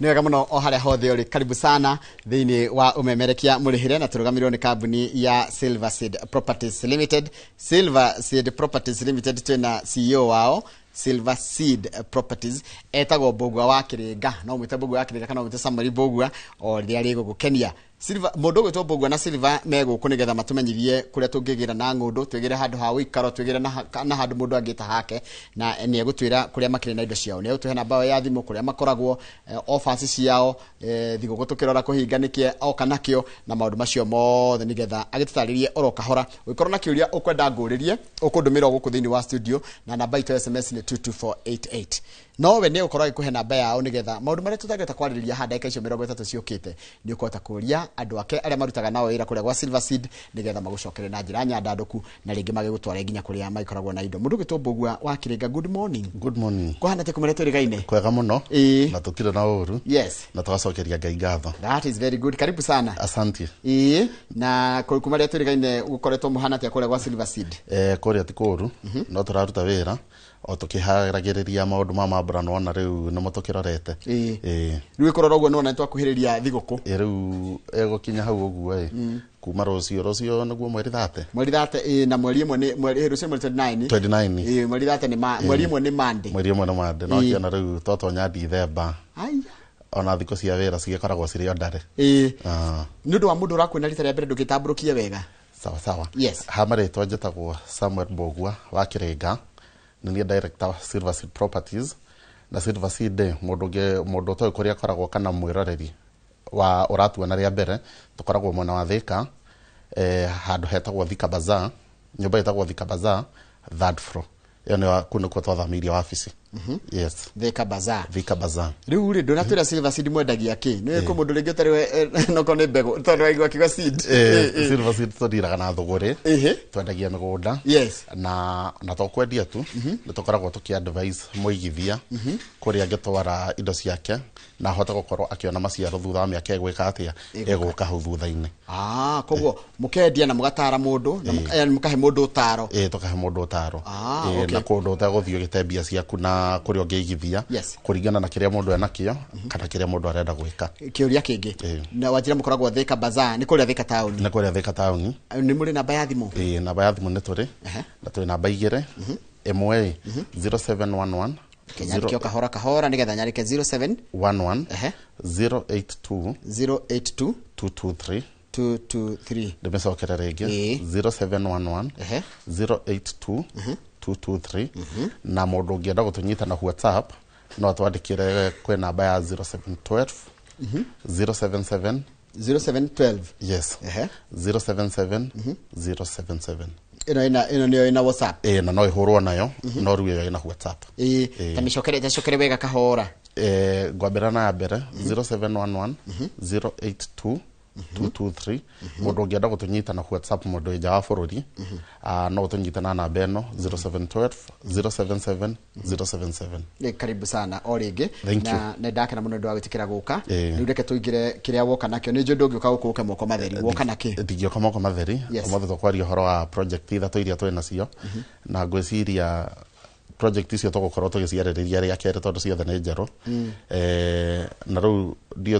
Nĩ wega mũno o harĩa hothe ũrĩ, karibu sana thĩinĩ wa ũmemerekia mũrĩhĩre, na tũrũgamĩrĩrwo nĩ kambuni ya Silver Seed Properties Limited. Silver Seed Properties Limited, twĩna CEO wao Silver Seed Properties, etagwo Mbũgua wa Kĩrĩnga. No mwĩte Mbũgua wa Kĩrĩnga kana mwĩte Samuel Mbũgua, o rĩrĩa rĩgũgũkenia. Silver, mũndũ ũgwĩtwo Mbũgua na Silver me gũkũ nĩgetha matũmenyithie kũrĩa tũngĩgĩra na ng'ũndũ, twĩgĩre handũ ha ũikaro, twĩgĩre na handũ mũndũ angĩta hake, na nĩ egũtwĩra kũrĩa makĩrĩ na indo ciao, nĩ egũtũhe namba yao ya thimũ, kũrĩa makoragwo, offers ciao, thigũkũ tũkĩrora kũhinga nĩkĩ oka nakĩo, na maũndũ macio mothe nĩgetha agĩtũtarĩrie oro kahora. Ũngĩkorwo na kĩũria ũkwenda ngũrĩrie, ũkũndũmĩra o gũkũ thĩinĩ wa studio, na namba itũ ya SMS nĩ 22488. No we nĩ ũkorwo agĩkũhe namba yao nĩgetha maũndũ marĩa tũtangĩhota kwarĩrĩria haha ndagĩka icio 30 ciũkĩte, nĩ ũkũhota kũria andũ ake arĩa marutaga nao wĩra kũrĩa gwa Silver Seed, nĩgetha magũcokere na njĩra nyandandũku na rĩngĩ magĩgũtware nginya kũrĩa magĩkoragwo na indo. Mũndũ ũgĩtwo Mbũgua wa Kĩrĩnga, good morning. Good morning. Kũhana atĩa kũmũrĩa twĩrĩgaine? Kwega mũno. Na tũtirĩ na ũru. Na tũgacokeria Ngai ngatho. That is very good. Karibu sana. Asante. Ĩĩ, na kuma rĩrĩa twĩrĩgaine gũkoretwo mũhana atĩa kũrĩa gwa Silver Seed? Kũrĩa ti kũru, no tũraruta wĩra o tũkĩharagĩrĩria maũndũ ma mambura, nĩwona rĩu nĩmo tũkĩrorete. Rĩu ĩkũrora ũguo nĩwona nĩtwakuhĩrĩria thigũkũ. Rĩu ĩgũkinya hau ũguo ĩ kuma rũciũ, rũciũ nĩguo mweri 30. Mweri 30, ĩĩ, na mweri ĩmwe nĩ mweri, rũciũ mweri 29. 29. Ĩĩ, mweri 30 nĩ mweri ĩmwe nĩ Monday. Mweri ĩmwe nĩ Monday, no kĩona rĩu twatonya Dithemba. Aya. Ona thikũ cia wĩra cigĩkoragwo cirĩ o ndare. Nĩ ũndũ wa mũndũ ũrakuona rita rĩa mbere, ndũngĩtambũrũkie wega. Sawa sawa. Yes. Ha marĩtwa njĩtagwo Samuel Mbũgua wa Kĩrĩnga, nĩ niĩ director wa Silver Seed Properties. Na Silver Seed, mũndũ ũngĩ, mũndũ ũtoĩ kũrĩa akoragwo kana mwĩroreri wa ũratuona rĩa mbere, tũkoragwo mwena wa Thika, handũ hetagwo Thika Bazaar, nyũmba ĩtagwo Thika Bazaar, third floor. Ĩyo nĩyo, kũu nĩkuo twathamĩirie wabici. Yes. Thika Bazaar. Thika Bazaar. Rĩu rĩ, ndũnatwĩra Silver Seed mwendagia kĩ? Nĩ kwĩ mũndũ rĩngĩ ũtarĩ nokorwo nĩ mbegũ, tondũ waigua akiuga seed. Silver Seed tũdiraga na thũgũrĩ. Twendagia mĩgũnda. Na to kwendia tu, nĩ tũkoragwo tũkĩ advise mũigithia kũrĩa angĩtwara indo ciake na ahote gũkorwo akĩona maciaro thutha wa mĩaka ĩgwĩka atĩa, ĩgũka hau thutha-inĩ. Ah, koguo mũkendia na mũgatara mũndũ na mũkahe mũndũ ũtaro. Ĩĩ, tũkahe mũndũ ũtaro. Na kũndũ ũtegũthiĩ ũgĩte mbia ciaku na kũrĩa ũngĩigithia kũringana na kĩrĩa mũndũ enakĩo kana kĩrĩa mũndũ arenda gwĩka. Kĩũria kĩngĩ, na wanjĩra mũkoragwo Thika Bazaar, nĩ kũrĩa Thika town? Nĩ kũrĩa Thika town. Nĩ mũrĩ namba ya thimũ? Ĩĩ, namba ya thimũ nĩ tũrĩ, na twĩ namba igĩrĩ. Ĩmwe 0711 Nyandĩke o kahora kahora nĩgetha nyandĩke. 07 11 082 082 223. 223. Ndĩmĩcokere rĩngĩ. 0711 082 223. Na mũndũ ũngĩenda gũtũnyita na WhatsApp no atwandĩkĩre kwĩ namba ya 0712 077 0712. Yes. 077 077. Ĩno ĩna, ĩno nĩyo ĩna WhatsApp? Ĩĩ, na no ĩhũrwo nayo, no rĩu ĩyo ĩna WhatsApp. Ĩĩ, ta mĩcokere, ta cokere wega kahora. Ngwambĩra na ya mbere, 0711 082 223. Mũndũ ũngĩenda gũtũnyita na WhatsApp, mũndũ wĩ nja wa bũrũri, no ũtũnyite na namba ĩno, 0712 077 077. Karibu sana o rĩngĩ. Thank you. Na nĩ ndakena mũno nĩ ũndũ wa gwĩtĩkĩra gũka. Ĩĩ. Rĩu reke tũingĩre kĩrĩa woka nakĩo. Nĩ njũĩ ndũngĩũka gũkũ ũke moko matheri. Woka na kĩ? Ndingĩũka moko matheri. Ũmũthĩ tũkwaria ũhoro wa project ithatũ iria twĩ nacio, na ngwĩciria project icio tũgũkorwo tũgĩciarĩrĩria rĩa kerĩ tondũ ciothe nĩ njerũ. Na rĩu ndiũ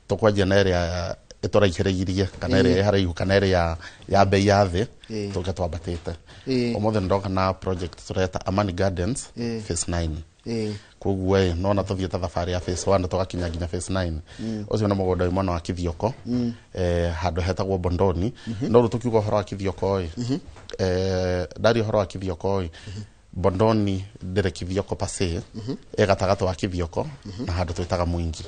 tũkwanjia na ĩrĩa ĩtũraihĩrĩirie kana ĩrĩa ĩ haraihu kana ĩrĩa ya bei ya thĩ, tũke twambatĩte. Ũmũthĩ nĩndoka na project tũreta Amani Gardens phase 9. Koguo ĩ nona tũthiĩte thabarĩ ya phase 1 tũgakinya nginya phase 9. Ũcio nĩ mũgũnda wĩ mwena wa Kithioko, handũ hetagwo Bondoni. No rĩu tũkiuga ũhoro wa Kithioko ĩ, ndaria ũhoro wa Kithioko ĩ, Bondoni ndĩrĩ Kithioko per se, ĩ gatagatĩ wa Kithioko na handũ twĩtaga Mwingi.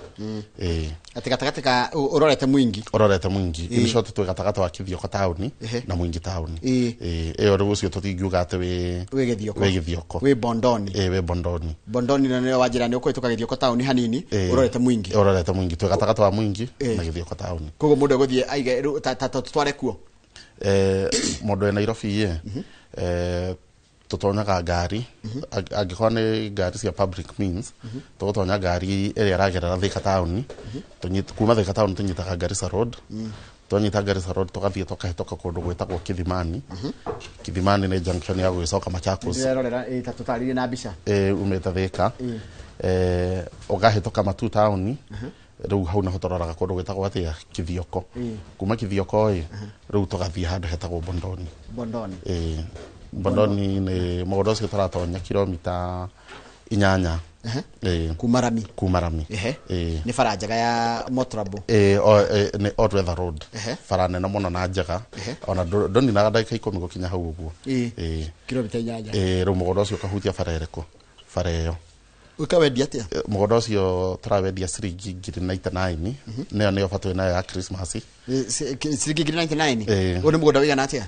Ĩĩ. Atĩ gatagatĩ ka ũrorete Mwingi? Ũrorete Mwingi. In short, twĩ gatagatĩ wa Kithioko taũni na Mwingi taũni. Ĩĩ, ĩyo rĩu ũcio tũtingiuga atĩ wĩ Wĩ Gĩthioko. Wĩ Gĩthioko. Wĩ Bondoni. Ĩĩ, wĩ Bondoni. Bondoni na nĩyo wanjĩra nĩ ũkũhĩtũka Gĩthioko taũni hanini, ũrorete Mwingi. Ũrorete Mwingi, twĩ gatagatĩ wa Mwingi na Gĩthioko taũni. Koguo mũndũ egũthiĩ aige rĩu ta tũtware kuo. Mũndũ wĩ Nairobi ĩ, tũtonyaga ngari, angĩkorwo nĩ ngari cia public means, tũgũtonya ngari ĩrĩa ĩragerera Thika taũni. Kuma Thika taũni tũnyitaga Garissa Road. Twanyita Garissa Road tũgathiĩ tũkahĩtũka kũndũ gwĩtagwo Kithimani. Kithimani nĩ junction ya gũgĩcoka Machakos. Ndĩrerorera, ta tũtarĩrie na mbica. Umĩte Thika. Ũkahĩtũka Matu taũni, rĩu hau naho tũroraga kũndũ gwĩtagwo atĩa, Kithioko. Kuma Kithioko ĩ, rĩu tũgathiĩ handũ hetagwo Bondoni. Bondoni. Ĩĩ, Bondoni nĩ mũgũnda ũcio tũratonya kilomita 8. Ĩĩ. Kuma rami. Kuma rami. Ĩĩ. Nĩ bara njega ya motorable. Ĩĩ, nĩ all weather road. Bara nene mũno na njega, ona ndũninaga ndagĩka 10 gũkinya hau ũguo. Ĩĩ. Kilomita 8. Ĩĩ, rĩu mũgũnda ũcio ũkahutia bara ĩrĩkũ? Bara ĩyo. Ũkawendia atĩa? Mũgũnda ũcio tũrawendia ciringi ngiri 99. Nĩyo nĩyo bata nayo ya Christmas. Ciringi ngiri 99? Ĩĩ. Ũyũ nĩ mũgũnda ũigana atĩa?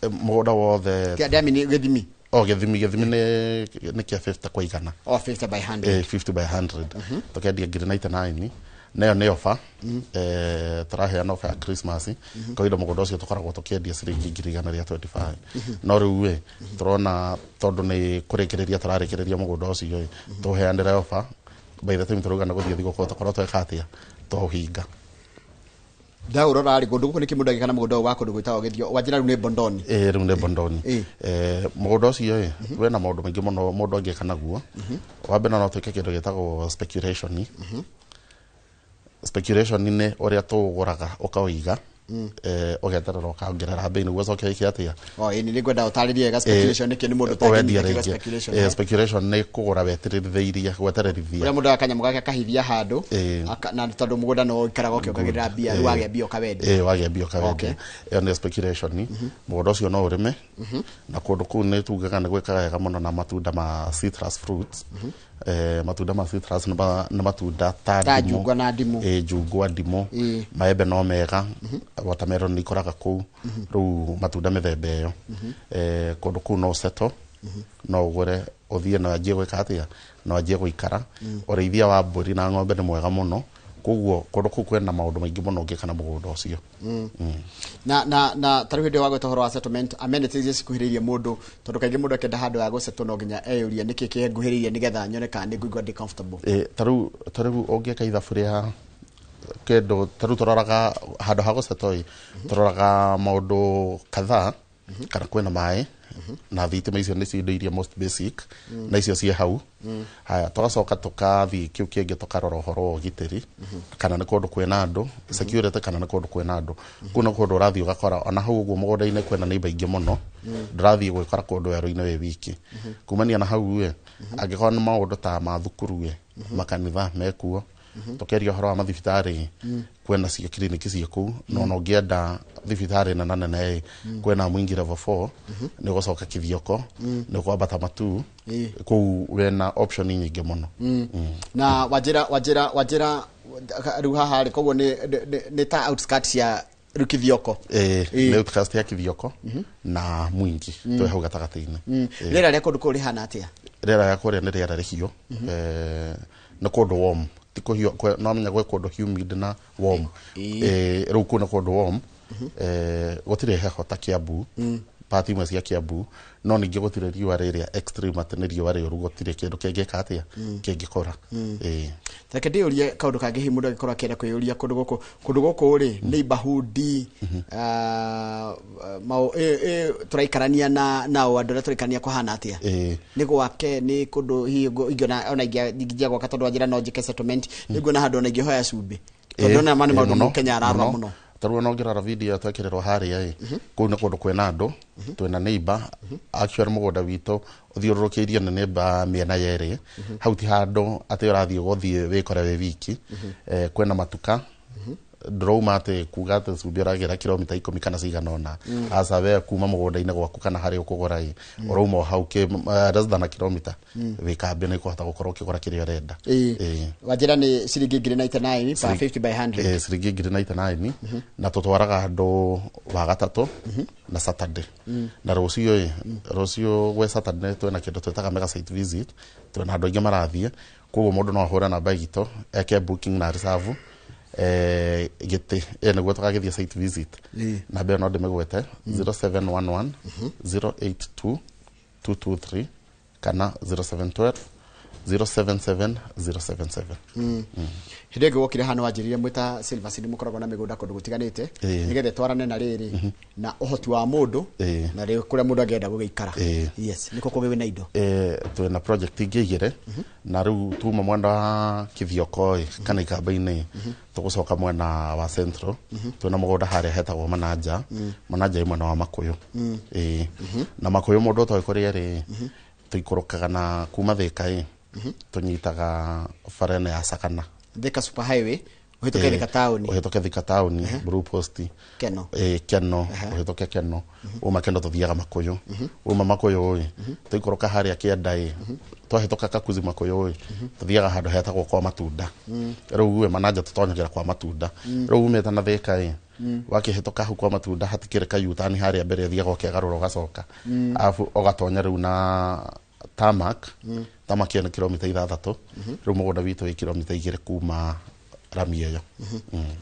Mũgũnda wothe. Ndiamini gĩthimi. O gĩthimi, gĩthimi nĩ kĩa 50 kwa igana. O 50 by 100. 50 by 100. Tũkendia ngiri 99, nayo nĩ ofa. Tũraheana ofa ya Christmas. Kawaida mũgũnda ũcio tũkoragwo tũkĩendia ciringi ngiri igana rĩa 25, no rĩu ĩ, tũrona tondũ nĩ kũrĩkĩrĩria tũrarĩkĩrĩria mũgũnda ũcio ĩ, tũheanĩre ofa. By the time tũrauga nĩ gũthiĩ thigũkũ, tũkorwo tweka atĩa, twaũhinga. Ndaũrora rĩ, kũndũ gũkũ nĩ kĩmũndũ agĩka na mũgũnda ũyũ wa kũndũ gwĩtagwo Gĩthio wanjĩra rĩu nĩ Bondoni. Ĩ, rĩu nĩ Bondoni. Mũgũnda ũcio ĩ, wĩna maũndũ maingĩ mũno mũndũ angĩka naguo. Wa mbere, no twĩke kĩndũ gĩtagwo speculation. Speculation nĩ ũrĩa tũgũraga ũkaũiga, ũgeterera ũkaongerera bei nĩguo ũcoke wĩke atĩa? O ĩ, nĩ ngwenda ũtarĩrie wega speculation nĩkĩ, nĩ mũndũ ũwendia ũtangĩnyita kiugo rĩngĩ. speculation. Speculation nĩ kũgũra wetererithĩirie, gwetererithia. Ũrĩa mũndũ akanyamũ gake akahithia handũ, na tondũ mũgũnda no ũikaraga ũkĩongagĩrĩra mbia, rĩu wagĩa mbia ũkawendia. Ĩ, wagĩa mbia ũkawendia. Ĩyo nĩ speculation. Mũgũnda ũcio no ũrĩme, na kũndũ kũu nĩ tugaga nĩ gwĩkaga wega mũno na matunda ma citrus fruits. Matunda ma citrus nĩ matunda ta Ta ndimũ. njungwa na ndimũ. Ĩ, njungwa, ndimũ, maembe no mega, watermelon nĩ ikũraga kũu, rĩu matunda mĩthemba ĩyo. Kũndũ kũu no ũsettle, no ũgũre ũthiĩ na wanjie gwĩka atĩa, na wanjie gũikara. Ũrĩithia wa mbũri na ng'ombe nĩ mwega mũno, koguo kũndũ kũu kwĩna maũndũ maingĩ mũno ũngĩka na mũgũnda ũcio. Na tarĩu hĩndĩ ĩyo wagweta ũhoro wa settlement, amenities iria cikuhĩrĩirie mũndũ, tondũ kaingĩ mũndũ akĩenda handũ ha gũsettle no nginya eyũrie nĩkĩ kĩnguhĩrĩirie nĩgetha nyone kana nĩ ngũigua ndĩ comfortable. Ĩ, tarĩu ũngĩka ithabu rĩa kĩndũ, tarĩu tũroraga handũ ha gũsettle ĩ, tũroraga maũndũ kadhaa, kana kwĩna maĩ na thitima, icio nĩcio indo iria most basic, na icio ciĩ hau. Haya, tũgacoka tũkathiĩ kĩu kĩngĩ, tũkarora ũhoro wa ũgitĩri, kana nĩ kũndũ kwĩna andũ, security, kana nĩ kũndũ kwĩna andũ. Kũu nĩ kũndũ ũrathiĩ ũgakora ona hau ũguo mũgũnda-inĩ kwĩna neighbor aingĩ mũno, ndũrathiĩ gwĩkora kũndũ werũ-inĩ wĩ wiki. Kumania na hau ĩ, angĩkorwo nĩ maũndũ ta ma thukuru ĩ, makanitha mekuo, tũkĩaria ũhoro wa mathibitarĩ, kwĩna cio kiriniki ciĩ kũu, na ona ũngĩenda thibitarĩ nene nene ĩ, kwĩna Mwingi level 4, nĩ ũgũcoka Kithioko, nĩ ũkwambata Matuu. Kũu wĩna option nyingĩ mũno. Na wanjĩra rĩu haha rĩ, koguo nĩ ta outskirts ya rĩu Kithioko. Ĩ, nĩ outskirts ya Kithioko na Mwingi, twĩ hau gatagatĩ-inĩ. Rĩera rĩa kũndũ kũu rĩhana atĩa? Rĩera rĩa kũrĩa nĩ rĩera rĩhiũ. Nĩ kũndũ warm, ti kũhiũ no menya gwĩ kũndũ humid na warm. Rĩu kũu nĩ kũndũ warm. Gũtirĩ heho ta Kiambu, part imwe cia Kiambu, no ningĩ gũtirĩ riũa rĩrĩa extreme atĩ nĩ riũa rĩũru, gũtirĩ kĩndũ kĩngĩka atĩa, kĩngĩkũra. Ĩ. Reke ndĩyũrie kaũndũ kangĩ hihi mũndũ angĩkorwo akĩenda kwĩyũria, kũndũ gũkũ rĩ, neighborhood, tũraikarania na nao andũ arĩa tũraikarania kũhana atĩa? Nĩ gwake, nĩ kũndũ hihi ingĩona ona ingĩanjia gwaka, tondũ wanjĩra no njĩke settlement, nĩ nguona handũ ona ingĩhoya cumbĩ, tondũ ona ma nĩ maũndũ Mũkenya ararora mũno. Tarĩu ona ũngĩrora video ĩyo twekĩrĩrwo harĩa ĩ, kũu nĩ kũndũ kwĩna andũ, twĩna neighbor. Actually mũgũnda witũ ũthiũrũrũkĩirio nĩ neighbor mĩena yerĩ. Hau ti handũ atĩ ũrathiĩ gũthiĩ wĩkore wĩ wiki. Kwĩna matuka, ndũrauma atĩ kuga atĩ cumbĩ ũragĩra kilomita 10 kana cigana ũna, aca, we kuma mũgũnda-inĩ gwaku kana harĩa ũkũgũra ĩ, ũrauma o hau less than a kilomita wĩ kambĩ, nĩ ũkũhota gũkorwo ũkĩgũra kĩrĩa ũrenda. Wanjĩra nĩ ciringi ngiri 99 per 50 by 100. Ciringi ngiri 99, na tũtwaraga andũ wa gatatũ na Saturday na rũciũ ĩ, rũciũ gwĩ Saturday twĩna kĩndũ twĩtaga mega site visit, twĩna andũ aingĩ marathiĩ. Koguo mũndũ no ahũre namba itũ eke booking na reserve gĩtĩ nĩguo tũgagĩthiĩ site visit. Namba ĩyo no ndĩmĩgwete, 0711 082 223 kana 0712 077 077. Hĩndĩ ĩngĩ wokire hano wanjĩrire mwĩta Silver Seed mũkoragwo na mĩgũnda kũndũ gũtiganĩte, nĩgetha ĩtwarane na rĩrĩ na ũhoti wa mũndũ na rĩ kũrĩa mũndũ angĩenda gũgĩikara. Yes, nĩkuo kũngĩ wĩna indo. Twĩna project ingĩ igĩrĩ, na rĩu tuma mwena wa Kithioko ĩ kana Ikamba-inĩ, tũgũcoka mwena wa Central. Twĩna mũgũnda harĩa hetagwo Mananja. Mananja ĩ mwena wa Makuyu. Na Makuyu mũndũ ũtoĩ kũrĩa rĩ, tũikũrũkaga na kuma Thika ĩ, tũnyitaga bara ĩno ya Sagana, Thika Super Highway, ũhĩtũke Thika taũni. Ũhĩtũke Thika taũni, Blue Post. Keno. Keno, ũhĩtũke Keno, uma Keno tũthiaga Makuyu. Uma Makuyu ĩ, tũikũrũka harĩa kĩanda ĩ, twahĩtũka Kakuzi Makuyu ĩ, tũthiaga handũ hetagwo kwa Matunda. Rĩu ĩ Mananja tũtonyagĩra kwa Matunda. Rĩu umĩte na Thika ĩ, wakĩhĩtũka hau kwa Matunda hatikĩrĩ kayutani harĩa mbere, ũthiaga ũkegarũra ũgacoka, arabu ũgatonya rĩu na tarmac. Tarmac ĩyo nĩ kilomita 6. Rĩu mũgũnda witũ wĩ kilomita 2 kuma rami ĩyo.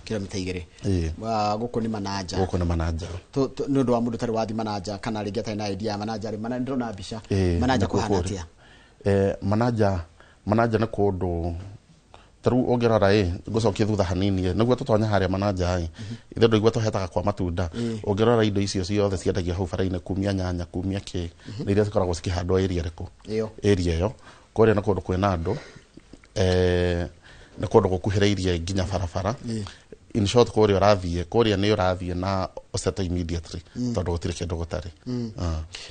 Kilomita 2? Ĩĩ. Gũkũ nĩ Mananja. Gũkũ nĩ Mananja. Nĩ ũndũ wa mũndũ ũtarĩ wathi Mananja kana rĩngĩ atarĩ na idea ya Mananja rĩ, mana ndĩrona mbica. Mananja nĩkuo kũhana kũrĩ. atĩa? Mananja nĩ kũndũ ta rĩu ũngĩrora ĩ, ngũcokie thutha hanini ĩ, nĩguo tũtonye harĩa Mananja ĩ, ithe ndũigua tũhetaga kwa Matunda. Ũngĩrora indo icio ciothe ciendagio hau bara-inĩ, kumia nyanya, kumia kĩ, nĩ iria cikoragwo cikĩhandwo area ĩrĩkũ? Ĩyo. Area ĩyo kũrĩa nĩ kũndũ kwĩna andũ, nĩ kũndũ gũkuhĩrĩirie nginya barabara. In short, kũrĩa ũrathiĩ, kũrĩa nĩ ũrathiĩ na ũsettle immediately, tondũ gũtirĩ kĩndũ gũtarĩ.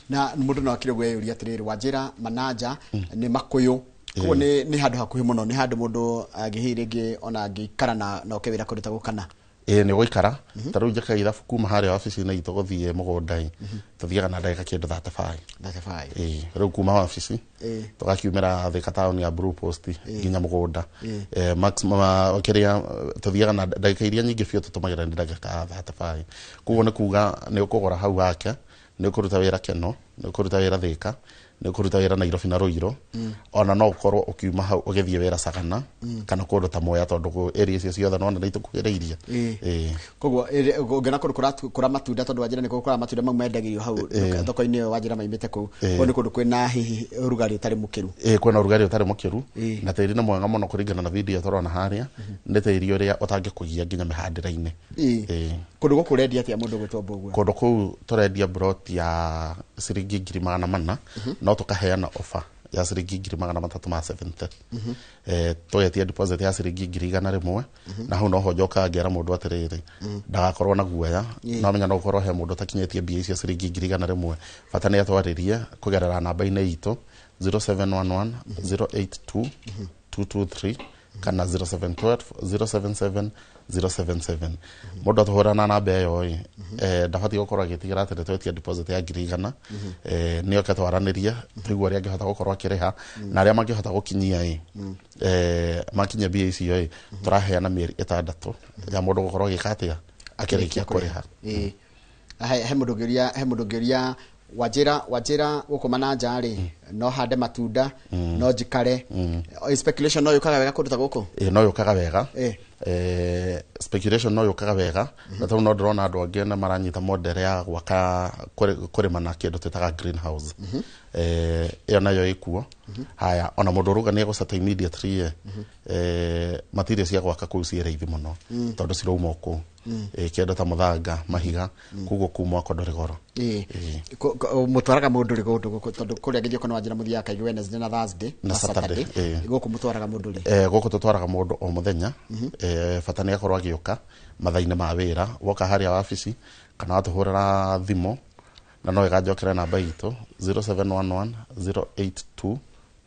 Na mũndũ no akire gwĩyũria atĩrĩrĩ, wanjĩra Mananja nĩ Makuyu, koguo nĩ handũ hakuhĩ mũno, nĩ handũ mũndũ angĩhihi rĩngĩ ona angĩikara na oke wĩra kũndũ ta gũkũ kana? Ĩĩ, nĩ gũikara. Ta rĩu njĩkaga ithabu, kuma harĩa wabici-inĩ itũ gũthiĩ mũgũnda ĩ, tũthiaga na ndagĩka kĩndũ 35. 35? Ĩĩ, rĩu kuma wabici tũgakiumĩra Thika taũni ya Blue Post nginya mũgũnda, maximum kĩrĩa tũthiaga na ndagĩka iria nyingĩ biũ tũtũmagĩra nĩ ndagĩka 35. Koguo nĩ kuga nĩ ũkũgũra hau wake, nĩ ũkũruta wĩra Keno, nĩ ũkũruta wĩra Thika, nĩ ũkũruta wĩra Nairobi na Ruiru, ona no ũkorwo ũkiuma hau ũgĩthiĩ wĩra Sagana kana kũndũ ta Mwea, tondũ area icio ciothe nona nĩ itũkuhĩrĩirie. Koguo ũngĩona kũndũ kũra matunda, tondũ wanjĩra nĩ kũra matunda mau mendagĩrio hau thoko-inĩ ĩyo, wanjĩra maimĩte kũu. Koguo nĩ kũndũ kwĩna hihi ũrugarĩ ũtarĩ mũkĩru. Ĩĩ, kwĩna ũrugarĩ ũtarĩ mũkĩru, na tĩri nĩ mwega mũno kũringana na video tũrona harĩa. Nĩ tĩri ũrĩa ũtangĩkũgia nginya mĩhandĩre-inĩ. Kũndũ gũkũ ũrendia atĩa mũndũ gwĩtwo Mbũgua? Kũndũ kũu tũrendia broti ya ciringi 400,000, no tũkaheana offer ya ciringi 370,000. Tũgetia deposit ya ciringi 100,000, na hau noho njokaga ngera mũndũ atĩrĩrĩ, ndagakorwo na guoya. No menya no ũkorwo he mũndũ ũtakinyĩtie mbia icio ciringi 100,000. Bata nĩ atwarĩrie kũgerera namba-inĩ itũ 0711 082 223 kana 0712 077 077. Mũndũ atũhũra na namba ĩyo ĩ, ndabatiĩ gũkorwo agĩtigĩra atĩ nĩtwetia deposit ya 100,000. Nĩ oke twaranĩrie, tũigue ũrĩa angĩhota gũkorwo akĩrĩha, na arĩa mangĩhota gũkinyia ĩ, makinyia mbia icio ĩ, tũraheana mĩeri 6 ya mũndũ gũkorwo agĩka atĩa, akĩrĩkia kũrĩha. Ĩĩ. He mũndũ ũngĩũria, wanjĩra gũkũ Mananja rĩ, no hande matunda, no njikare. Speculation no yũkaga wega kũndũ ta gũkũ? Ĩ, no yũkaga wega. Speculation no yũkaga wega, na tondũ no ndĩrona andũ angĩ nĩ maranyita model ya gwaka kũrĩma na kĩndũ twĩtaga greenhouse. Ĩyo nayo ĩkuo. Haya, ona mũndũ ũrauga nĩ egũceta immediately ĩ, material cia gwaka kũu ciĩ raithi mũno, tondũ cirauma o kũu. Kĩndũ ta mũthanga, mahiga, koguo kũu mwako ndũrĩ goro. Mũtwaraga mũndũ rĩ kũndũ gũkũ? Tondũ kũrĩa Gĩthioko nĩ wanjĩra mũthiaga kaingĩ Wednesday na Thursday na Saturday, ĩĩ. Gũkũ mũtwaraga mũndũ rĩ? Gũkũ tũtwaraga mũndũ o mũthenya. Bata nĩ akorwo agĩũka mathaa-inĩ ma wĩra, woka harĩa wabici kana watũhũrĩra thimũ, na no ĩganjokera namba itũ 0711 082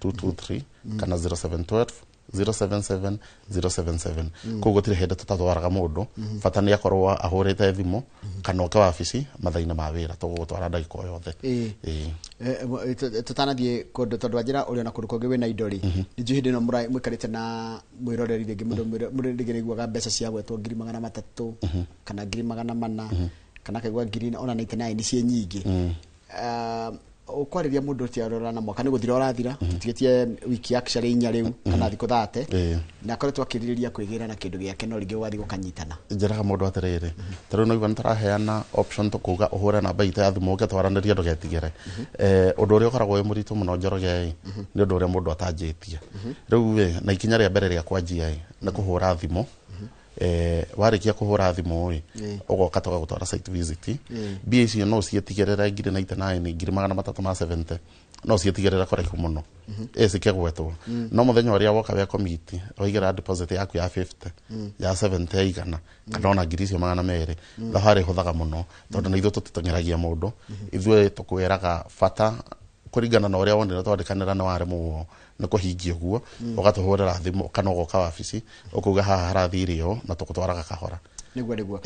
223 kana 0712 077 077. Koguo gũtirĩ hĩndĩ tũtatwaraga mũndũ. Bata nĩ akorwo ahũrĩte thimũ kana oke wabici mathaa-inĩ ma wĩra, tũgũgũtwara ndagĩka o yothe. Tũtanathiĩ kũndũ, tondũ wanjĩra ũrĩ ona kũndũ kũngĩ wĩna indo rĩ, nĩ njũĩ hĩndĩ ĩno mũikarĩte na mwĩroreri, rĩngĩ mũndũ rĩngĩ nĩaiguaga mbeca cia gwetwo 300,000 kana 400,000 kana akaigua ngiri ona 99 nĩ ciĩ nyingĩ. Ũkwarĩria mũndũ ũtiarora na mwaka nĩ gũthira ũrathira, tũtigĩtie wiki actually inya rĩu kana thikũ 30, na akoretwo akĩrirĩria kwĩgĩra na kĩndũ gĩake, no rĩngĩ ũgathiĩ gũkanyitana. Njĩraga mũndũ atĩrĩrĩ, tarĩu no igua nĩtũraheana option, tũkuga ũhũre namba itũ ya thimũ ũke twaranĩrie, ndũgetigĩre. Ũndũ ũrĩa ũkoragwo wĩ mũritũ mũno, Njoroge, ĩ nĩ ũndũ ũrĩa mũndũ atanjĩtie rĩu ĩ, na ikinya rĩa mbere rĩa kwanjia ĩ nĩ kũhũra thimũ. Warĩkia kũhũra thimũ ĩ, ũgoka tũgagũtwara site visit. Mbia icio no ciĩtigĩrĩre ngiri 99, ngiri magana matatũ ma 70, no ciĩtigĩrĩre kũraihu mũno ĩ cikĩgwetwo. No mũthenya ũrĩa woka we komiti waigĩra deposit yaku ya 50, ya 70, ya 100, kana ona ngiri icio 200, thabarĩ ĩhũthaga mũno, tondũ na ithuĩ tũtiteng'eragia mũndũ. Ithuĩ tũkwĩraga bata kũringana na ũrĩa wonire twandĩkanĩra nĩ waremwo nĩ kũhingia ũguo, ũgatũhũrĩra thimũ kana ũgoka wabici ũkauga haha harathire ũũ, na tũgũtwaraga kahora. Nĩguo.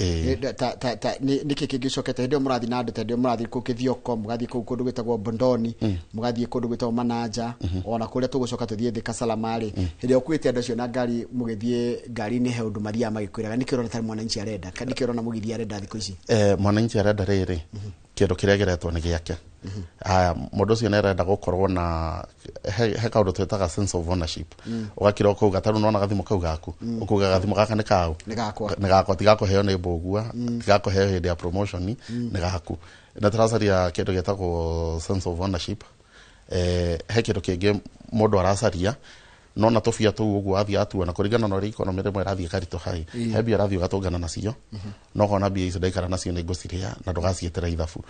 Nĩkĩ kĩngĩcokete hĩndĩ ĩyo mũrathiĩ na andũ, ta hĩndĩ ĩyo mũrathiĩ kũu Kĩthioko, mũgathiĩ kũu kũndũ gwĩtagwo Bondoni, mũgathiĩ kũndũ gwĩtagwo Mananja, ona kũrĩa tũgũcoka tũthiĩ Thika Salama rĩ, hĩndĩ ĩrĩa ũkuĩte andũ acio na ngari, mũgĩthiĩ ngari-inĩ, he ũndũ mathiaga magĩkwĩraga, nĩkĩ ũrona tarĩ mwananchi arenda, kana nĩkĩ ũrona mũgithi arenda thikũ ici? Mwananchi arenda rĩrĩ, kĩndũ kĩrĩa gĩretwo nĩ gĩake. Haya, mũndũ ũcio nĩ arenda gũkorwo na he kaũndũ twĩtaga sense of ownership. Ũgakira ũkauga, tarĩu nona gathimũ kau gaku, ũkauga gathimũ gaka nĩ kau? Nĩ gakwa. Nĩ gakwa, tigakũheo nĩ mbũgua, tigakũheo hĩndĩ ya promotion, nĩ gaku. Na tũracaria kĩndũ gĩtagwo sense of ownership. He kĩndũ kĩngĩ mũndũ aracaria, nona tũbia tũu ũguo wathiĩ atuona kũringana na ũrĩa economy rĩmwe ĩrathiĩ ĩkaritũha ĩ, he mbia ũrathiĩ ũgatũngana nacio, no kona mbia icio ndaikara nacio nĩ ngũcirĩa na ndũgaciĩtĩra ithabu.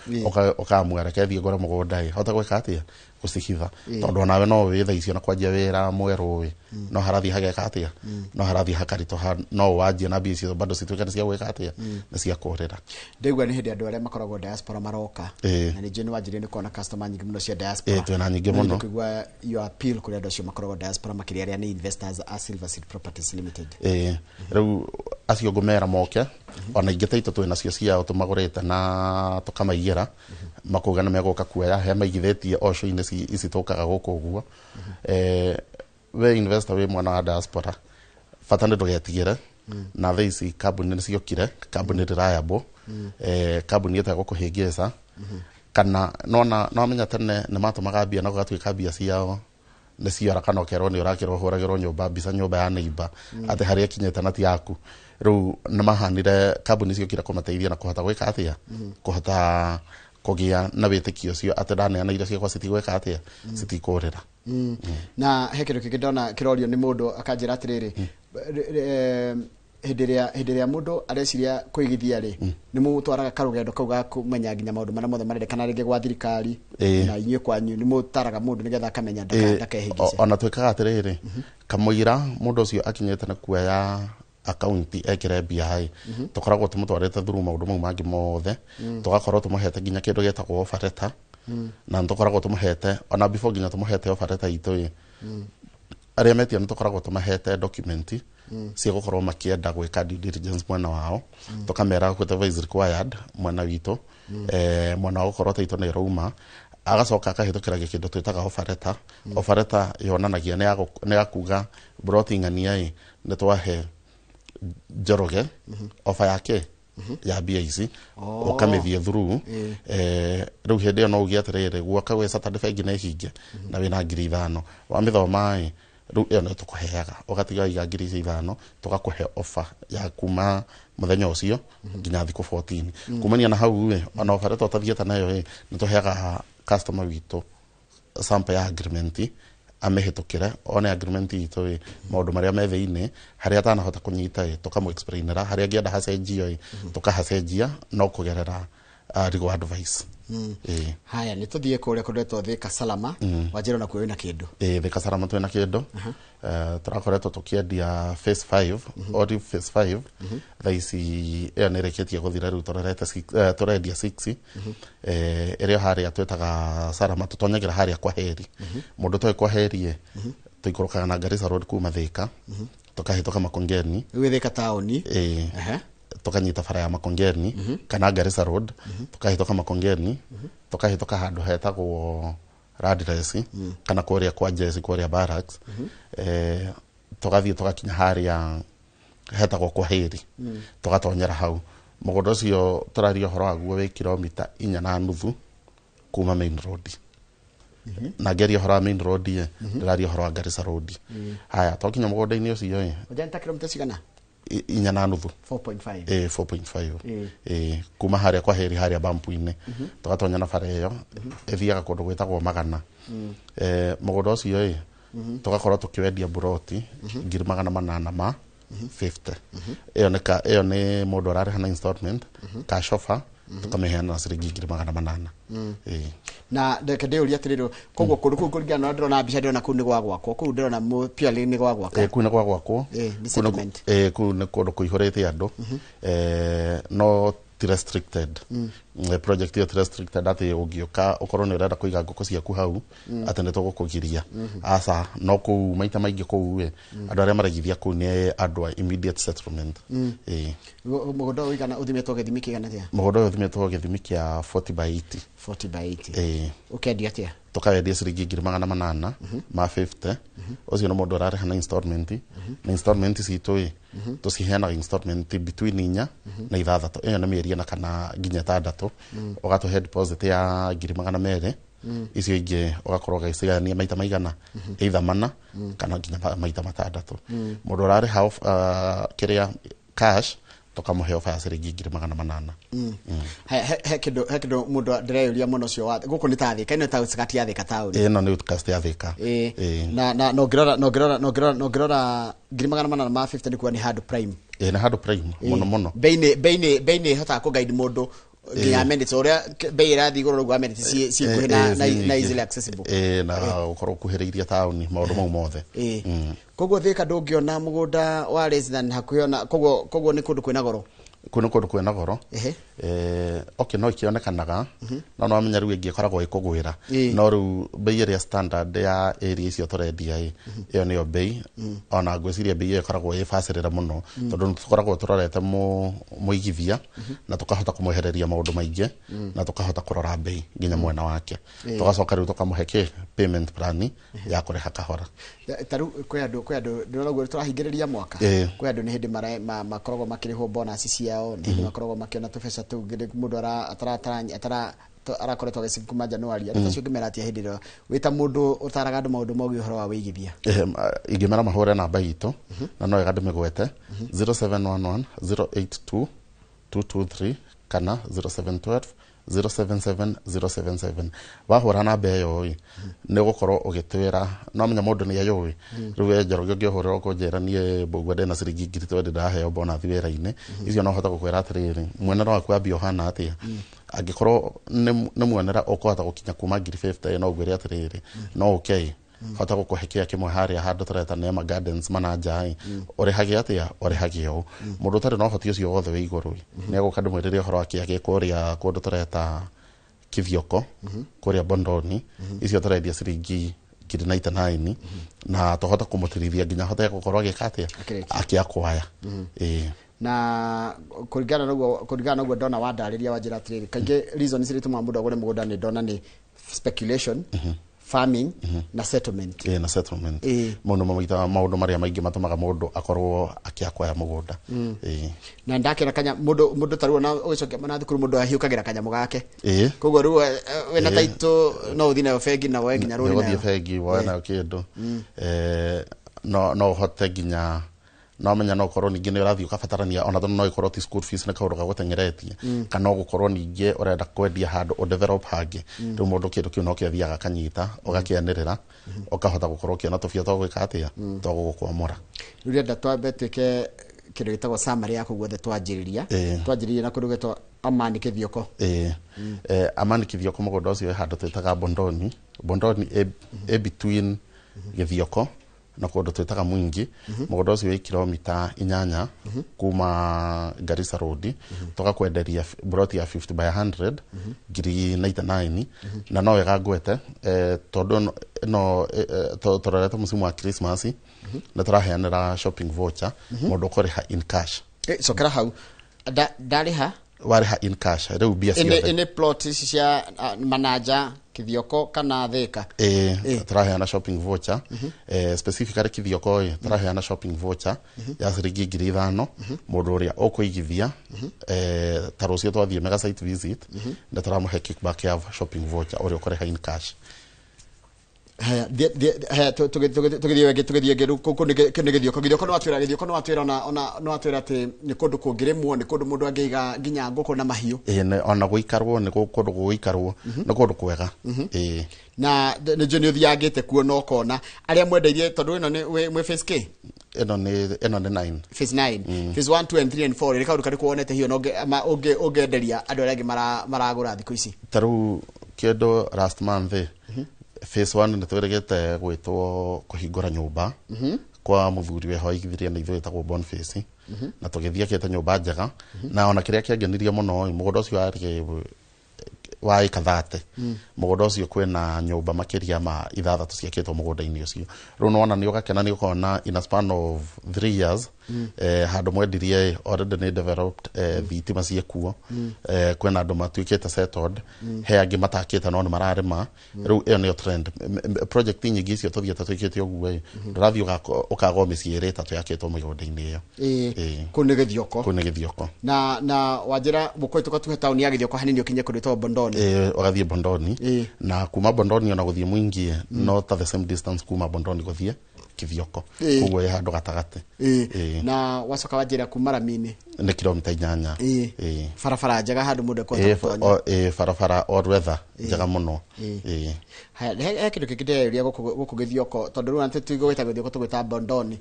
Ũkamua reke thiĩ ngũre mũgũnda ĩ hote gwĩka atĩa, gũcihitha, tondũ onawe no wĩ thaa icio na kwanjia wĩra mwerũ ĩ, no harathiĩ hageka atĩa, no harathiĩ hakaritũha, no wanjie na mbia icio bado cituĩke nĩ cia gwĩka atĩa, nĩ cia kũrĩra. Ndaigua nĩ hĩndĩ andũ arĩa makoragwo diaspora maroka, na nĩ njũĩ nĩ wanjirie nĩ kuona customer nyingĩ mũno cia diaspora. Ĩĩ, twĩna nyingĩ No mũno. nyende kũigua your appeal kũrĩ andũ acio makoragwo diaspora, makĩria arĩa nĩ investors a Silver Seed Properties Limited. Ĩĩ, rĩu acio ngũmera moke, ona ingĩ ta itũ twĩ nacio ciao tũmagũrĩte na tũkamaigĩra, makauga nĩ megũka kuoya he maigithĩtie o show-inĩ ici tũkaga gũkũ ũguo. We investor wĩ mwana wa diaspora, bata nĩ ndũgetigĩre. Na thaa ici kambuni nĩ ciokire, kambuni reliable, kambuni ĩtegũkũhĩngĩca, kana nona nomenya tene nĩ matũmaga mbia na gũgatuĩka mbia ciao nĩ ciora, kana ũkerwo nĩ ũrakĩrwo ũhũragĩrwo nyũmba mbica nyũmba ya neighbor atĩ harĩa ĩkinyĩte na ti yaku. Rĩu nĩ mahanire kambuni ciokire kũmateithia na kũhota gwĩka atĩa, kũhota kũgĩa na wĩtĩkio ũcio atĩ ndaneana irio ciakwa citigwĩka atĩa, citikũrĩra. Na he kĩndũ kĩngĩ ndona kĩrorio nĩ mũndũ akanjĩra atĩrĩrĩ, hĩndĩ ĩrĩa mũndũ areciria kũigithia rĩ, nĩ mũtwaraga karũgendo kau ga kũmenya nginya maũndũ marĩa mothe marendekana rĩngĩ gwa thirikari, na inyuĩ kwanyu nĩ mũtaraga mũndũ nĩgetha akamenya ndakehĩngĩce? Ona twĩkaga atĩrĩrĩ, kamũira mũndũ ũcio akinyĩte na kuoya akaunti ekĩre mbia ĩ, tũkoragwo tũmũtwarĩte through maũndũ mau mangĩ mothe, tũgakorwo tũmũhete nginya kĩndũ gĩtagwo offer letter, na nĩtũkoragwo tũmũhete ona before nginya tũmũhete offer letter itũ ĩ, arĩa metia nĩ tũkoragwo tũmahete document cia gũkorwo makĩenda gwĩka due diligence mwena wao, tũkamera whatever is required mwena witũ, mwena wa gũkorwo title nĩ ĩrauma, agacoka akahĩtũkĩra gĩkĩndũ twĩtaga offer letter. Offer letter yonanagia nĩ ya kuga broti ng'ania ĩ nĩ twahe Njoroge offer yake ya mbia ici, ũkamĩthiĩ through. Rĩu hĩndĩ ĩyo no uge atĩrĩrĩ, guoka gwĩ Saturday bengi nĩ hinge na wĩna 5,000, wamĩthoma ĩ, rĩu ĩyo nĩyo tũkũheaga, ũgatiga waiga ngiri icio 5, tũgakũhe offer ya kuma mũthenya ũcio nginya thikũ 14. Kumania na hau ĩ, ona offer letter ũtathiĩte nayo ĩ, nĩ tũheaga customer witũ sample ya agreement amĩhĩtũkĩre, one agreement itũ ĩ, maũndũ marĩa me thĩinĩ, harĩa atanahota kũnyita ĩ, tũkamũ explainĩra, harĩa angĩenda hacenjio ĩ, tũkahacenjia no kũgerera legal advice. Ĩ. Haya, nĩ tũthiĩ kũrĩa kũndetwo Thika Salama, wanjĩra ona kuo wĩna kĩndũ. Ĩ, Thika Salama twĩna kĩndũ. Tũrakoretwo tũkĩendia phase 5, Olive phase 5. Thaa ici ĩyo nĩ ĩrĩkĩtie gũthira, rĩu tũrorete tũrendia 6. Ĩrĩa harĩa twĩtaga Salama, tũtonyagĩra harĩa kwa heri mũndũ toĩ kwa heri ĩ, tũikũrũkaga na Garissa Road kuma Thika, tũkahĩtũka Makongeni. Rĩu Thika taũni? Ĩ. Tukanyita bara ya Makongeni kana Garissa Road, tukahĩtũka Makongeni, tukahĩtũka handũ hetagwo Radress kana kũrĩa kwa Jesi, kũrĩa Barracks, tũgathiĩ tũgakinya harĩa hetagwo kwa heri, tũgatonyera hau. Mũgũnda ũcio tũraria ũhoro waguo wĩ kilomita 4.5 kuma main road. Na ngeria ũhoro wa main road ĩ, ndĩraria ũhoro wa Garissa Road. Haya, twakinya mũgũnda-inĩ ũcio ĩ, Wajia nĩ ta kilomita cigana? 4.5. 4.5. 4.5. Eh. Kuma harĩa kwa heri harĩa bampu-inĩ tũgatonya na bara ĩyo ĩthiaga kũndũ gwĩtagwo Magana. Mũgũnda ũcio ĩ, tũgakorwo tũkĩwendia buroti 850,000. Ĩyo nĩ ĩyo nĩ mũndũ ũrarĩha na installment, cash offer tũkamĩheana na ciringi 800,000. Na reke ndĩũrie atĩrĩrĩ, koguo kũndũ kũu kũringana na ũrĩa ndĩrona mbica, ndĩrona kũu nĩ gwa gwakwo, kũu ndĩrona purely nĩ gwa gwaka. Kũu nĩ gwa gwakwo. Nĩ Kũu settlement. Kũu nĩ kũndũ kũihũrĩte andũ, no ti restricted. Project ĩyo ti restricted atĩ ũngĩũka ũkorwo nĩ ũrenda kũiga ngũkũ ciaku hau atĩ nĩ tũgũkũgiria, aca. No kũu maita maingĩ kũu ĩ, andũ arĩa maraigithia kũu nĩ andũ a immediate settlement. Mũgũnda ũyũ ũigana, ũthimĩtwo gĩthimi kĩigana atĩa? Mũgũnda ũyũ ũthimĩtwo gĩthimi kĩa 40 by 80. 40 by 80. Eh. Ũkendia atĩa? Tũkawendia ciringi 850,000. Ũcio nĩ mũndũ ũrarĩha na installment. Na installment citũ ĩ, tũciheanaga installment between 4 na 6, ĩyo nĩ mĩeri 4 kana nginya 6. Ũgatũhe deposit ya 200,000, icio ingĩ ũgakorwo ũgĩcigayania maita maigana, either 4 kana nginya maita 6. Mũndũ ũrarĩha kĩrĩa cash, tũkamũhe ofa ya ciringi 800,000. He kĩndũ mũndũ ndĩreyũria mũno, ũcio wa gũkũ nĩ ta Thĩka, ĩno ta outskirt ya Thĩka taũni. Ĩno nĩ outskirt ya Thĩka. Na no ngĩrora 850,000 nĩ kuga nĩ handũ prime. Ĩ, nĩ handũ prime mũno mũno. Bei nĩ ĩhotaga kũ-guide mũndũ nginya amenities, ũrĩa bei ĩrathiĩ igũrũ ũguo amenities ciĩ kuhĩ na easily accessible. Ĩ, na gũkorwo ũkuhĩrĩirie taũni, maũndũ mau mothe. Koguo Thĩka ndũngĩona mũgũnda wa less than hakuhĩ ona koguo nĩ kũndũ kwĩna goro. Kũu nĩ kũndũ kwĩna goro. Okay, no ikĩonekanaga, no no wamenya rĩu ĩngĩ ĩkoragwo ĩkũgwĩra. No rĩu bei ĩrĩa standard ya area icio tũrendia ĩ, ĩyo nĩyo bei. Ona ngwĩciria bei ĩyo ĩkoragwo ĩbacĩrĩre mũno, tondũ nĩ tũkoragwo tũrorete mũigithia na tũkahota kũmwehereria maũndũ maingĩ na tũkahota kũrora bei nginya mwena wake, tũgacoka rĩu tũkamũhe kĩ payment plan ya kũrĩha kahora. Ta rĩu kwĩ andũ ndĩrona ũguo tũrahingĩrĩria mwaka. Kwĩ andũ nĩ hĩndĩ makoragwo makĩrĩhwo bonus ciao, nĩ hĩndĩ makoragwo makĩona tũbeca tũu ngĩrĩ mũndũ arakoretwo agĩcibu kuma Januari. Andũ acio ũngĩmera atĩa hĩndĩ ĩrĩa wĩ ta mũndũ ũtaraga andũ maũndũ mogiĩ ũhoro wa wĩigithia? Ingĩmera mahũre namba itũ, na no wega ndĩmĩgwete, 0711 082 223 kana 0712 077 077. Wahũra namba ĩyo ĩ, nĩ ũgũkorwo ũgĩtwĩra. No menya mũndũ nĩ eyũĩ rĩu we Njoroge, ũngĩhũrĩra ũkũnjĩra niĩ mbũgua ndĩna ciringi 20,000 ndaheo bonathi wĩra-inĩ icio, no hote gũkwĩra atĩrĩrĩ, muonero waku wa mbia ũhana atĩa? Angĩkorwo nĩ muonera ũkũhota gũkinya kuma 50,000, no ngwĩre atĩrĩrĩ, no ũke hota gũkũhe kĩa kĩmwe harĩa handũ tũreta Neema Gardens Manaja ĩ, ũrĩhage atĩa, ũrĩhage ũũ. Mũndũ ũtarĩ na ũhoti ũcio wothe wĩ igũrũ ĩ, nĩ egũka ndĩmwĩrĩre ũhoro wa kĩa gĩ kũrĩa kũndũ tũreta Kithioko, kũrĩa Bondoni. Icio tũrendia ciringi 99,000, na tũhote kũmũtirithia nginya ahote gũkorwo agĩka atĩa? Akĩrĩkia. Akĩakwaya, ĩĩ. Na kũringana na ũguo ndona wandarĩria, wanjĩra atĩrĩrĩ, kaingĩ reasons iria itũmaga mũndũ agũre mũgũnda nĩ ndona nĩ speculation, farming na settlement. Ĩĩ, na settlement. Maũndũ maita maũndũ marĩa maingĩ matũmaga mũndũ akorwo akĩakwaya mũgũnda, ĩĩ. Na ndakĩona kanya mũndũ ta rĩu ona ũgĩcokia na thukuru, mũndũ ahiũkagĩra kanyamũ gake. Koguo rĩu wĩna taitũ no ũthiĩ nayo bengi na woe nginya rũni nĩgũthiĩ nayo. Bengi woe nayo kĩndũ. No ũhote nginya no menya no ũkorwo ningĩ nĩ ũrathiĩ ũkabatarania, ona tondũ no ĩkorwo ti school fees, nĩ kaũndũ gagũteng'eretie, kana no gũkorwo ningĩ ũrenda kwendia handũ ũdevelop hangĩ. Rĩu mũndũ kĩndũ kĩu no kĩo athiaga akanyita, ũgakĩanĩrĩra, ũkahota gũkorwo ũkĩona tũbia twa gwĩka atĩa, twa gũgũkwamũra. Rĩu ndĩrenda twambe twĩke kĩndũ gĩtagwo summary ya kũu guothe twanjĩrĩria. Twanjĩrĩria na kũndũ gwĩtwo Amani Kĩthioko. Ĩĩ. Amani Kithioko, mũgũnda ũcio wĩ handũ twĩtaga Bondoni. Bondoni ĩ between Gĩthioko na kũndũ twĩtaga Mwingi. Mũgũnda ũcio wĩ kilomita 8 kuma Garissa Road. Tũgakwenderia broti ya 50 by 100 99,000. Na no wega ngwete, tondũ no tũrorete mũsimu wa Christmas, nĩ tũraheanĩra shopping voucher mũndũ ũkũrĩha in cash. Cokera hau. Ndarĩha Warĩha in cash rĩu mbia ĩnĩ ciothe. Ĩnĩ plot ici cia Manaja, Kithioko kana Thĩka? Ĩĩ, tũraheana shopping voucher, specifically Kithioko ĩ, tũraheana shopping voucher ya ciringi 5,000 mũndũ ũrĩa ũkũigithia. Ta rũciũ twathiĩ mega site visit, nĩ tũramũhe kickback ya shopping voucher ũrĩa ũkũrĩha in cash. Haya, haya, tũgĩthiĩ rĩu kũu nĩ Gĩthioko. Gĩthioko nĩ watwĩra, Gĩthioko nĩ watwĩra ona nĩ watwĩra atĩ nĩ kũndũ kũngĩrĩmwo, nĩ kũndũ mũndũ angĩiga nginya ngũkũ na mahiũ. Ĩĩ, ona gũikarwo nĩ kũndũ gũgũikarwo, nĩ kũndũ kwega. Ĩĩ. Na nĩ njũĩ nĩ ũthiangĩte kuo na ũkona arĩa mwendeirie, tondũ ĩno nĩ mwĩ phase K? Ĩno nĩ 9. Phase 9. Phase 1, 2 and 3 and 4, nĩ kaũndũ karĩkũ wonete hiyo ũngĩenderia andũ arĩa angĩ maragũra thikũ ici? Ta rĩu kĩndũ last month ĩ, phase 1 nĩ twĩrĩgĩte gwĩtwo kũhingũra nyũmba kwa mũthuri weho aigithirie na ithuĩ wĩtagwo Boniface, na tũgĩthiĩ akĩte nyũmba njega, na ona kĩrĩa kĩangenirie mũno ĩ, mũgũnda ũcio warĩ wa ĩka 30. Mũgũnda ũcio kwĩna nyũmba makĩria ma 6 ciakĩtwo mũgũnda-inĩ ũcio. Rĩu nĩwona nĩ ũgakena nĩ ũkona in a span of 3 years, handũ mwendirie already nĩ developed, thitima ciĩkuo, kwĩna andũ matuĩkĩte settled, he angĩ matakĩte no nĩ mararĩma. Rĩu ĩyo nĩyo trend. Project nyingĩ icio tũthiĩte twĩkĩte ũguo ĩ, ndũrathiĩ ũkagwo mĩciĩ ĩrĩ ĩtatũ yakĩtwo mĩgũnda-inĩ ĩyo. Ĩĩ. Kũu nĩ Gĩthioko. Kũu nĩ Gĩthioko. Na wanjĩra mũkũhĩtũka tuhe taũni ya Gĩthioko hanini ũkinye kũndũ gwĩtagwo Bondoni. Ĩĩ, ũgathiĩ Bondoni. Na kuma Bondoni ona gũthiĩ Mwingi no ta the same distance kuma Bondoni gũthiĩ Kithioko. Koguo ĩ handũ gatagatĩ. Ĩĩ. Na wacoka wanjĩra kuma rami-inĩ? Nĩ kilomita 8. Ĩĩ. Barabara njega handũ mũndũ ekũhota gũtonya. Ĩĩ, barabara all weather njega mũno. Ĩĩ. Haya, he kĩndũ kĩngĩ ndĩreyũria gũkũ Gĩthioko, tondũ rĩu atĩ tũigũgĩta Gĩthioko tũgwĩta Bondoni,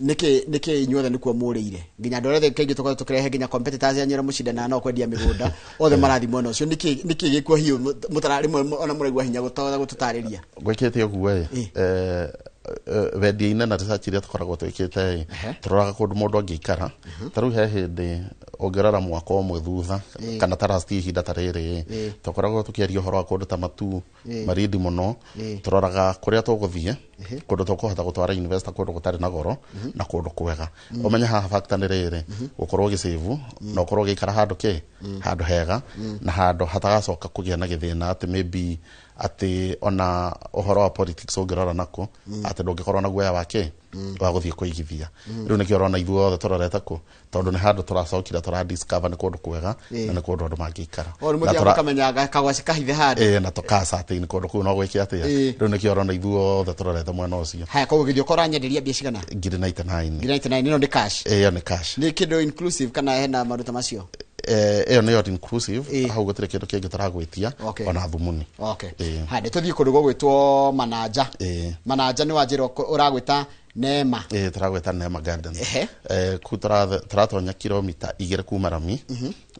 nĩkĩ inyuothe nĩkuo mũrĩire, nginya andũ arĩa othe kaingĩ tũkoragwo tũkĩrehe, nginya competitors anyu arĩa mũcindanaga nao kwendia mĩgũnda, othe marathiĩ mwena ũcio? Nĩkĩ gĩkuo hiũ mũtara rĩmwe ona mũraigua hinya gũtũtarĩria? Gwĩkĩte ũguo ĩ, wendia-inĩ na research iria tũkoragwo twĩkĩte ĩ, tũroraga kũndũ mũndũ angĩikara. Ta rĩu he hĩndĩ ũngĩrora mwaka ũmwe thutha kana ta last ihinda ta rĩrĩ ĩ, tũkoragwo tũkĩaria ũhoro wa kũndũ ta Matu, Marindi mũno. Tũroraga kũrĩa tũgũthiĩ, kũndũ tũkũhota gũtwara investor, kũndũ gũtarĩ na goro na kũndũ kwega. Ũmenye haha factor nĩ rĩrĩ, gũkorwo ũgĩsave na ũkorwo ũgĩikara handũ kĩ handũ hega na handũ hatagacoka kũgĩa na gĩthĩna, atĩ maybe atĩ ona ũhoro wa politics ũngĩrora nako atĩ ndũngĩkorwo na guoya wa kĩ wa gũthiĩ kũigithia. Rĩu nĩkĩo ũrona ithuothe tũrorete kũ, tondũ nĩ handũ tũracokire tũra discover nĩ kũndũ kwega na nĩ kũndũ andũ mangĩikara. O nĩ Na mũthiaga mũkamenya kagwaci kahithe handũ. Ĩĩ, na tũkaca atĩ nĩ kũndũ kũu no gwĩke atĩa. Rĩu nĩkĩo ũrona ithuothe tũrorete mwena ũcio. Haya, koguo Gĩthioko ũranyenderia mbia cigana? Ngiri 99. Ngiri 99. Ĩno nĩ cash? Ĩyo nĩ cash. Nĩ kĩndũ inclusive kana hena maruta macio? Ĩyo nĩyo inclusive. Hau gũtirĩ kĩndũ kĩngĩ tũragwĩtia ona thumuni. Haya, nĩ tũthiĩ kũndũ gũgwĩtwo Mananja. Mananja nĩ wanjĩra ũragwĩta Nema. Ĩĩ, tũragwĩta Nema Gardens. Kuu tũratonya kilomita 2 kuma rami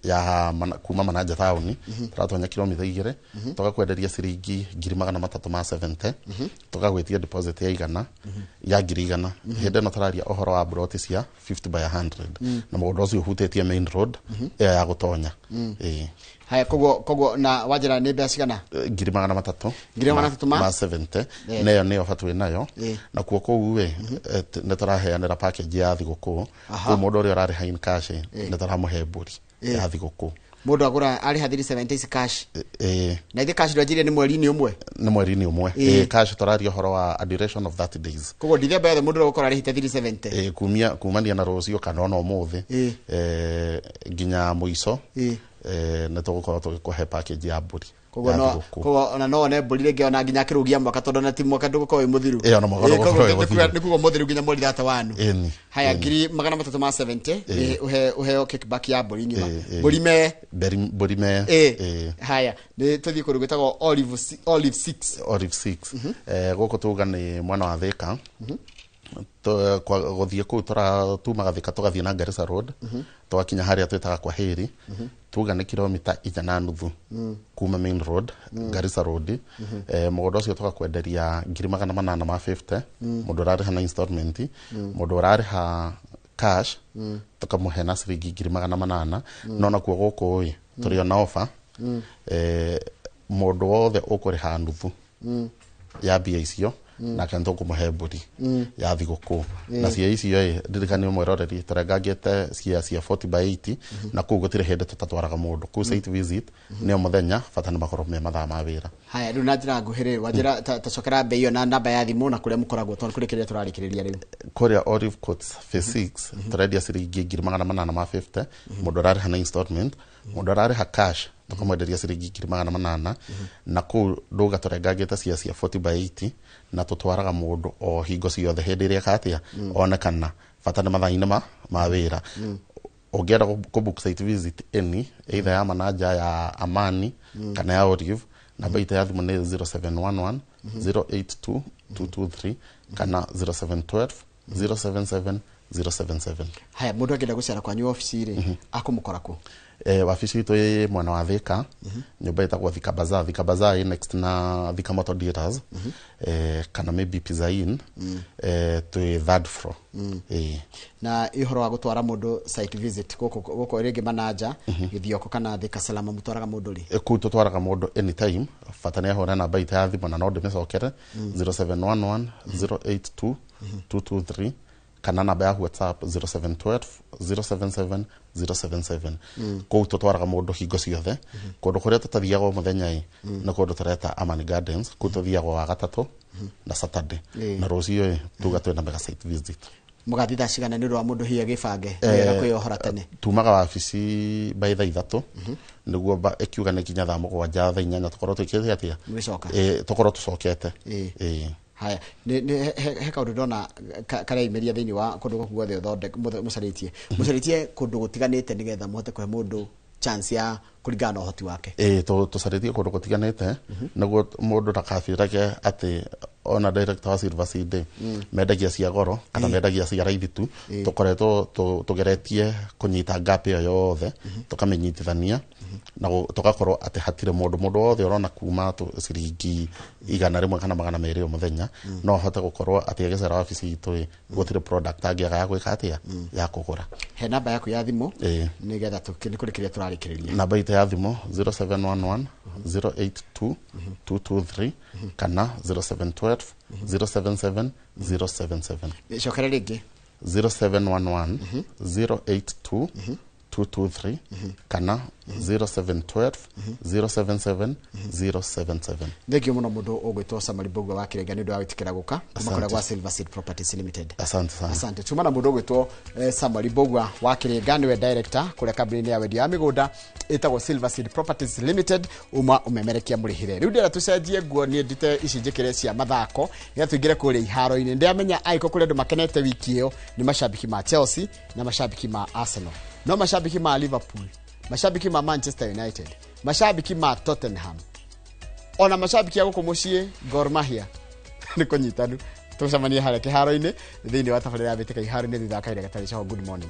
ya kuma Mananja taũni, tũratonya kilomita 2, tũgakwenderia ciringi 370,000, tũgagwĩtia deposit ya igana ya 100,000. Hĩndĩ ĩno tũraria ũhoro wa broti cia 50 by 100 na mũgũnda ũcio ũhutĩtie main road ĩyo ya gũtonya. Ĩĩ. Haya, koguo na wanjĩra nĩ mbeca cigana? 300,000. 300,000 ma? Ma 70. Na ĩyo nĩyo bata wĩ nayo. Nakuo kũu ĩ, nĩ tũraheanĩra package ya thigũkũ. Kũu mũndũ ũrĩa ũrarĩha in cash ĩ, nĩ tũramũhe mbũri ya thigũkũ. Mũndũ agũra arĩha 370 ici cash? Ĩ. Na ithe cash ndwanjirie nĩ mweri-inĩ ũmwe? Nĩ mweri-inĩ ũmwe. Ĩ, cash tũraria ũhoro wa a duration of 30 days. Koguo Dithemba yothe mũndũ ũrĩa ũgũkorwo arĩhĩte 370? Ĩ, kumia kumania na rũciũ kana ona ũmũthĩ nginya mũico, nĩ tũgũkorwo tũgĩkũhe package ya mbũri Koguo ya no thigũkũ. Koguo ona no one mbũri rĩngĩ ona nginya akĩrũgia mwaka, tondũ ona ti mwaka ndũgũkorwo wĩ mũthiru. Ĩ, ona mwaka ndũgũkorwo Koguo wĩ mũthiru. nĩ kuga mũthiru nginya mweri 31. Ĩni. Haya, 370,000 ũhe ũheo kickback ya mbũri ng'ima. Ĩ. Mbũri me Mbũri me. Ĩ. Haya, nĩ tũthiĩ kũndũ gwĩtagwo Olive 6. Olive 6, gũkũ tuga nĩ mwena wa Thika. Gũthiĩ kũu tumaga Thika tũgathiĩ na Garissa Road, tũgakinya harĩa twĩtaga kwa Heri, tuga nĩ kilomita 4.5 kuma main road, Garissa Road. Mũgũnda ũcio tũgakwenderia 850,000 mũndũ ũrarĩha na installment. Mũndũ ũrarĩha cash tũkamũhe na ciringi 800,000. No nakuo gũkũ ĩ, tũrĩ ona offer, mũndũ wothe ũkũrĩha nuthu ya mbia icio nake nĩtũkũmũhe mbũri ya thigũkũ. Na cia icio ĩ, ndirikanie mwĩroreri tũrengangĩte cia 40 by 80, na kũu gũtirĩ hĩndĩ tũtatwaraga mũndũ kũu site visit nĩo mũthenya, bata nĩ makorwo me mathaa ma wĩra. Haya, rĩu na njĩra nguhĩ rĩ, wanjĩra ta cokera mbei ĩyo na namba ya thimũ na kũrĩa mũkoragwo, tondũ kũrĩ kĩrĩa tũrarĩkĩrĩria rĩu. Kũrĩa Olive Courts phase 6 tũrendia ciringi 850,000. Mũndũ ũrarĩha na installment Mũndũ ararĩha cash tũkamwenderia ciringi 800,000, na kũu ndũga tũrengangĩte cia 40 by 80, na tũtwaraga mũndũ o hingo ciothe hĩndĩ ĩrĩa katia onekana bata nĩ mathaa-inĩ ma wĩra. Ũngĩenda kũ book site visit any either ya manager ya Amani kana ya Olive, namba itũ ya thimũ nĩ 0711 082 223 kana 0712 077 077. Haya, mũndũ angĩenda gũcera kwanyu obici rĩ, akũmũkora kũ? Wabici itũ ĩ mwena wa Thika, nyũmba ĩtagwo Thika Bazaar. Thika Bazaar ĩ next na Thika Motor Dealers, kana maybe Pizza Inn, twĩ third floor. Na ũhoro wa gũtwara mũndũ site visit gũkũ gũkũ rĩngĩ Manaja, Gĩthioko kana Thika Salama, mũtwaraga mũndũ rĩ? Kũu tũtwaraga mũndũ anytime, bata nĩ ahũre namba itũ ya thimũ, na no ndĩmĩcokere, 0711 082 223, kana namba ya WhatsApp 0712 077 077. Kũu tũtwaraga mũndũ hingo ciothe. Kũndũ kũrĩa tũtathiaga o mũthenya ĩ nĩ kũndũ tũreta Amani Gardens, kũu tũthiaga wa gatatũ na Saturday. Na rũciũ ĩ tuga twĩna mega site visit. Mũgathiĩ thaa cigana nĩ ũndũ wa mũndũ hihi agĩbange wega kwĩyohora tene? Tumaga wabici by 3:00 nĩguo ĩkiuga nĩ kinya thaa 7, thaa 8 tũkorwo twĩkĩte atĩa? Mũgĩcoka. Tũkorwo tũcokete. Haya, nĩ he kaũndũ ndona kareyumĩria thĩinĩ wa kũndũ gũkũ guothe mũcarĩtie kũndũ gũtiganĩte nĩgetha mũhote kũhe mũndũ chance ya kũringana na ũhoti wake. Tũcarĩtie kũndũ gũtiganĩte nĩguo mũndũ ndakabirage atĩ ona director wa Silver Seed mendagia cia goro kana mendagia cia raithi tu. Tũkoretwo tũgeretie kũnyita gap ĩyo yothe, tũkamĩnyitithania na tũgakorwo atĩ hatirĩ mũndũ wothe ũrona kuma ciringi 100 kana 200 o mũthenya no ahote gũkorwo atĩ agĩcera wabici itũ ĩ gũtirĩ product angĩaga ya gwĩka atĩa, ya kũgũra. He namba yaku ya thimũ nĩgetha nĩ kũrĩkĩrĩria tũrarĩkĩrĩria. Namba itũ ya thimũ 0711 082 223 kana 0712 077 077. Cokera rĩngĩ. 0711 082 223 kana 0712 077 077. Thengio mũno mũndũ ũgwĩtwo Samuel Mbugua wa Kĩrenga nĩ ũndũ wa gwĩtĩkĩra gũka kuma kũrĩa gwa Silver Seed Properties Limited. Asante sana. Asante. Tuma na mũndũ ũgwĩtwo Samuel Mbugua wa Kĩrenga, nĩwe director kũrĩa kambuni-inĩ ya wendia wa mĩgũnda ĩtagwo Silver Seed Properties Limited, uma ũmemerekia mũrĩhĩre. Rĩu ndĩrenda tũcenjie nguo, niĩ ndute ici njĩkĩre cia mathako nĩgetha tũingĩre kũrĩa iharo-inĩ. Ndĩramenya angĩkorwo kũrĩ andũ makenete wiki ĩyo nĩ mashabiki ma Chelsea na mashabiki ma Arsenal, no mashabiki ma Liverpool, mashabiki ma Manchester United, mashabiki ma Tottenham, ona mashabiki a gũkũ mũciĩ Gor Mahia nĩ kũnyitanu. Tũcemanie harĩa kĩharo-inĩ thĩinĩ wa tabarĩra ya Mbĩtĩka iharo-inĩ thutha wa kahinda gatarĩ coho. Good morning.